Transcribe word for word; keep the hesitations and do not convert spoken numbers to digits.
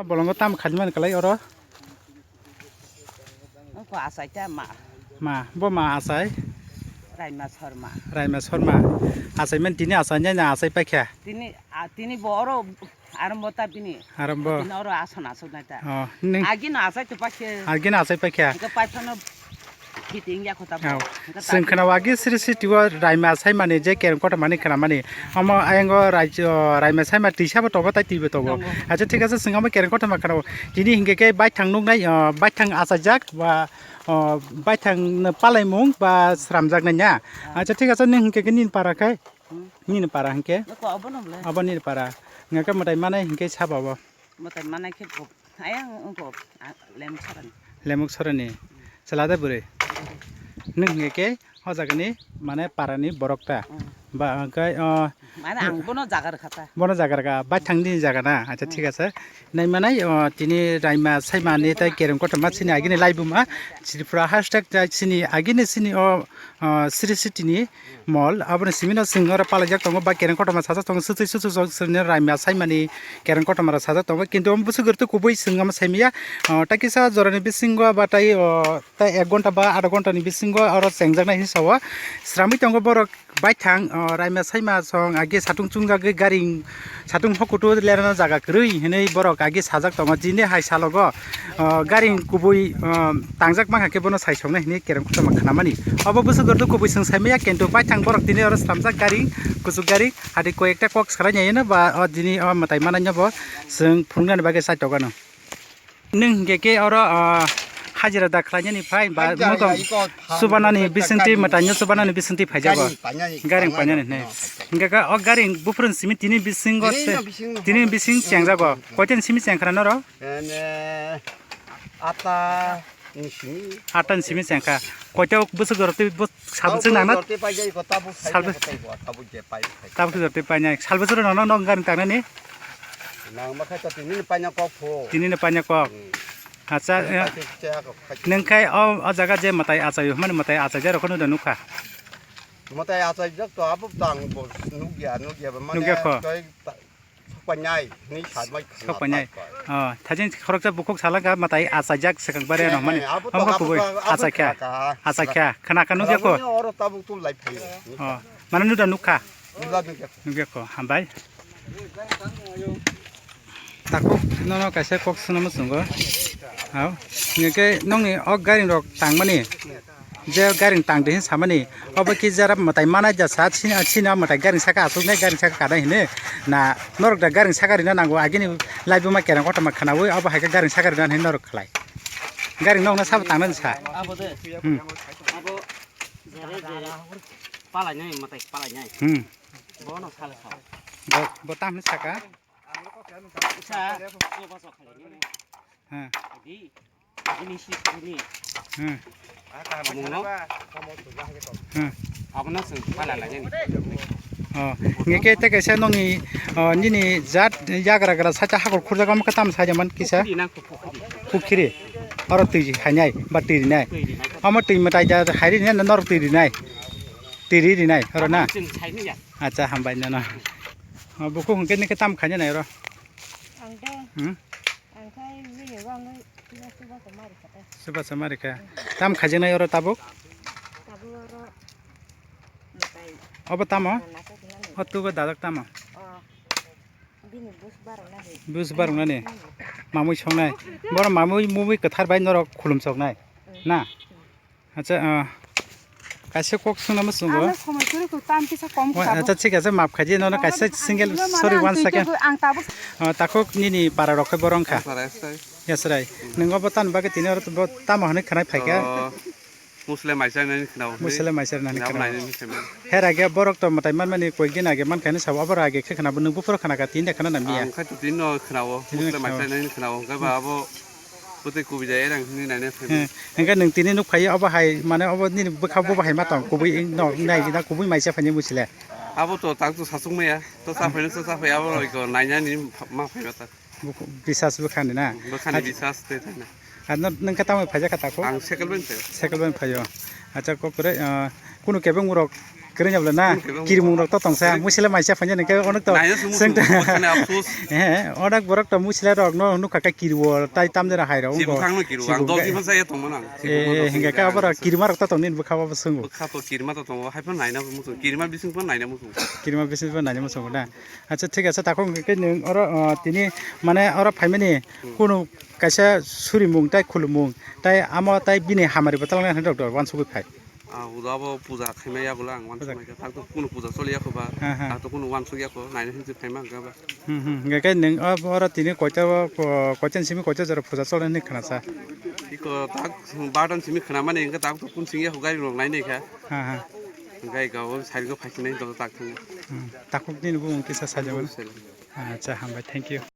Bolongo tam khaimani kwlai oro. Wngkha achai ta ma. Ma, bo ma achai? Raima Sharma. Raima Sharma. Achai man tini achai nai na achai paikha? Tini, a, tini bo oro arombo ta bini. Arombo. Tini oro ason asok nai ta. Oh, ning. Agi no achai to paikhe. Agi no achai paikha. Hingke paithano fitting ya kho ta bo. Oh. Hingke ta. Chwng khna agi siri siri o Raima Saimani je kereng kotor mani khna mani. Omo ayang o raijyo Raima Saima twi sabo tongo tai twi bo tongo. Tongo. Acha thik ase chwng omo kereng kotor ma khna o. Tini hingke ke baithang nuknai, ah, baithang achajak ba, ah, baithang no palaimung ba sramjaknai na. Ah. Acha thik ase nwng hingke ke nini para khai? Hmm. Nini para hingke? Eko abono le. Abo nini para. Hingke mwtai manai hingke sabo bo. Mwtai manai khe bo. Ayang ungko, ah, lemuk sarani. Lemuk sarani. Chwla de bwrwi? Nwng hingke ke o jagani mane parani borok ta. Hmm. Ba hingke, ah, mane ang bono jaga rwkha ta. Bono jaga rwkha, baithang nini jaga na? Acha, hmm, thik ase. Nai manai, o, tini Raima Saimani tai kereng kotorma chini agini laibuma Tripura hashtag tai chini agini chini o, o, Sri City ni mall aboni simi no chwng oro palaijak tongo ba kereng kotorma sajak tongo swtwi swtwi swtwi Raima Saimani kereng kotorma rok sajak tongo kintu omo bwswk rwtwi kubui chwng omo saimaya, o, tai kisa jorani bisingo ba tai o tai ek ghonta ba adha ghonta ni bisingo oro chengjaknai hinwi sao sramwi tongo borok. Baithang, o, Raima Saima song age satung chungjagwi garing satung hokutu lerana jaga kwrwi hinwi borok age sajak tongo. Tini hai salogo, o, garing kubui, o, tangjak mankha khe bono sai soknai hinwi kereng kotorma khnamani. Obo bwswk rwtwi kubui chwng saimaya kintu baithang borok tini oro slamjak garing kuchuk garing hati koi ekta kok salai naino ba o tini o mwtai manai no bo chwng phunuknani bagwi chai tongano. Nwng hingke ke oro, ah, hajira da khlainani phai ba mokang iko tha-, subanani ta bisingtwi gari, mwtaino subanani bisingtwi phaijago. Gari painani, garing painani, painani hinwi. No, hingke ka o garing buphuruni simi tini bisingo tini se, no bising tini bising chengjago. Koiteni simi chengkhra noro? Ene, ata ni simi. Ata ni simi chengkha. Koito bwswk jorok twi bw-, salbwswk nangna? Tabuk jorok twi paijak iko, tabuk salbwswk paijak iko, tabuk je pai, pai. Tabuk jorok twi painai. Salbwswk rok nangna nok garing tangnani? Nang ma khai to tini ni paina kok pho. Tini ni paina kok. Hmm. Acha, tini eh, paina kok khai. Nwng khai o, o jaga je mwtai achai, mani mwtai achai je rok no da nukha. Mwtai achai jak to abo tang bo nukya, nukya ba mane nukya kho. Tei ta-, sok painai, ni sa mai khana sok painai. Pai, pai. Oh, thajin khoroksa bukhuk salaka mwtai achai jak swkang bare eh, no mani. Eh, abo to abo kubui abo achai kha. Achai kha. Khana kha nukya kho. Oro tabuk tu lai phaio. Oh, mane nu da nukha. Nukya kho, hambai. Takhuk nono kaisa kok swnamo chwngo. Hao, hingke nongni o garing rok tangmani, je garing tang de hin samani, obo ki jara mwtai manai jasa, chini, chini o mwtai garing saka aswknai, garing saka kanai hinwi. Na norok da garing saka rina nango, agini laibuma kereng kotorma khwnaui, obo hai khe garing saka rina hinwi norok khlai. Garing nokno sabo tangnani sa. Abo de. Hmm. Abo jere je palainai, mwtai palainai. Hmm. Bono sale sa. Bo, bo tam hinwi saka? Sa, so ba so khale ni. Ha. Di, ini si ini. Hmm. Amo no. Hmm. Abo no sing pala la ni. Oh, nge ke te kaisa nongni, oh, nini jat yagra gra sacha hakor khurjak omo khe tam sajaman kisa? Pukhiri nang pukhiri. Pukhiri. Oro twi hainai ba twi rinai. Twi rinai. Omo twi mwtai da hai rinai na norok twi rinai? Twi ri rinai oro na? Chwng sai ni ya. Acha, hambai nono. Oh, bukhuk hwnkhe nini khe tam khaina nai oro? Ang de. Hmm? Ang khai bini wngwi suba suba se mari kha ta. Suba se mari kha. Tam khaijaknai oro tabuk? Tabuk oro mwtai. Obo tamo? Nasa khinani. O tugo dajak tamo? Oh. Bini bus barok nani. Bus barok nani. Mamui songnai. Boro mamui mumui kwthar bai norok khulum soknai. Hmm. Na? Hmm. Acha, ah, kaisa kok swngnama chwngo. Ano somoi kwrwi kwrwi tam kisa kom. Wa, kisa bo. Acha, thik ase, maaf khaidi, nono kaisa single, sorry, one second. Ang tabuk. Ah, takhuk nini para rok khe borok wngkha. Para Yasrai. Yasrai. Nwng obo tan bagwi tini oro bo tamo hwnwi khwnai phaikha? Oh, Muslim maisa nani khwnao. Muslim maisa nani khwnao. Nabo naini khwnao. Her age borok to mwtai manmani koikdin age mankha hinwi sabo, abo age khe khwnabo, nwng buphuru khwnakha, tini de khwna nang ya. Ang khe to tini no khwnao, tini Muslim khwnao. Maisa nani khwnao, hwnkhe ba abo. Bwtwi kubui jaya nang hwnwi naina phaimani. He, hwnkhe nwng tini nuk phaiwi obo hai, mane obo nini bwkha bo bahai ma tong, kubui no nai na kubui maisa phaini muchile. Abo to tak to sachuk maya, to cha phaino cha cha phai abo iko nainani ma phaima ta. Buku-, bisas bwkhani na? Bwkhani bisas tei thana. Ar no, nwng khe tamo phaijak kha takhuk? Ang cycle bai phai. Cycle bai phaio. Acha kok kwrwi, ah, kunu kebeng urok Kwrwngya bwle na, kirimung rok to tongsa, musile maisa phanya nengke onek to. Naina sung sung, bwkhani afsus. He, onek borok to musile rok no nukha khe kiriwo, tai tamjera hai rok. Si bwkhang no kiriwo, ang dol sibon saya tongmano ang. Eh, hingke khe aboro kirima rok to tongni bwkha bo swngo. Bwkha to kirima to tongo, hai phano naina musung, kirima bising phano naina musung. Kirima bising phano naina musung na. Acha, thik ase, takhuk hingke khe nwng oro, ah, tini mane oro phaimani kunu kaisa surimung tai khulumung tai amo tai bini hamari bo talangna hwnwi rok do wansugwi phai. Ah, huda bo puja khaima yagulo ang wansuk maikha. Tak to kunu puja choli yakho ba, tak to kunu wansuk yakho, naina hinsi phaima hwnkha ba. Hmm, hmm. Hingke khe nwng o, oro tini koita o, ko-, koita ni simi koita jora puja choli hinwi khna sa? Iko tak barta ni simi khna mani hingke tak to kun sing yakho gari rok nainai kha. Ha, ha. Hingke iko o side go phaisinai to tak thang. Hmm. Takhuk nini bumung kisa sajagano. Acha, hambai, thank you.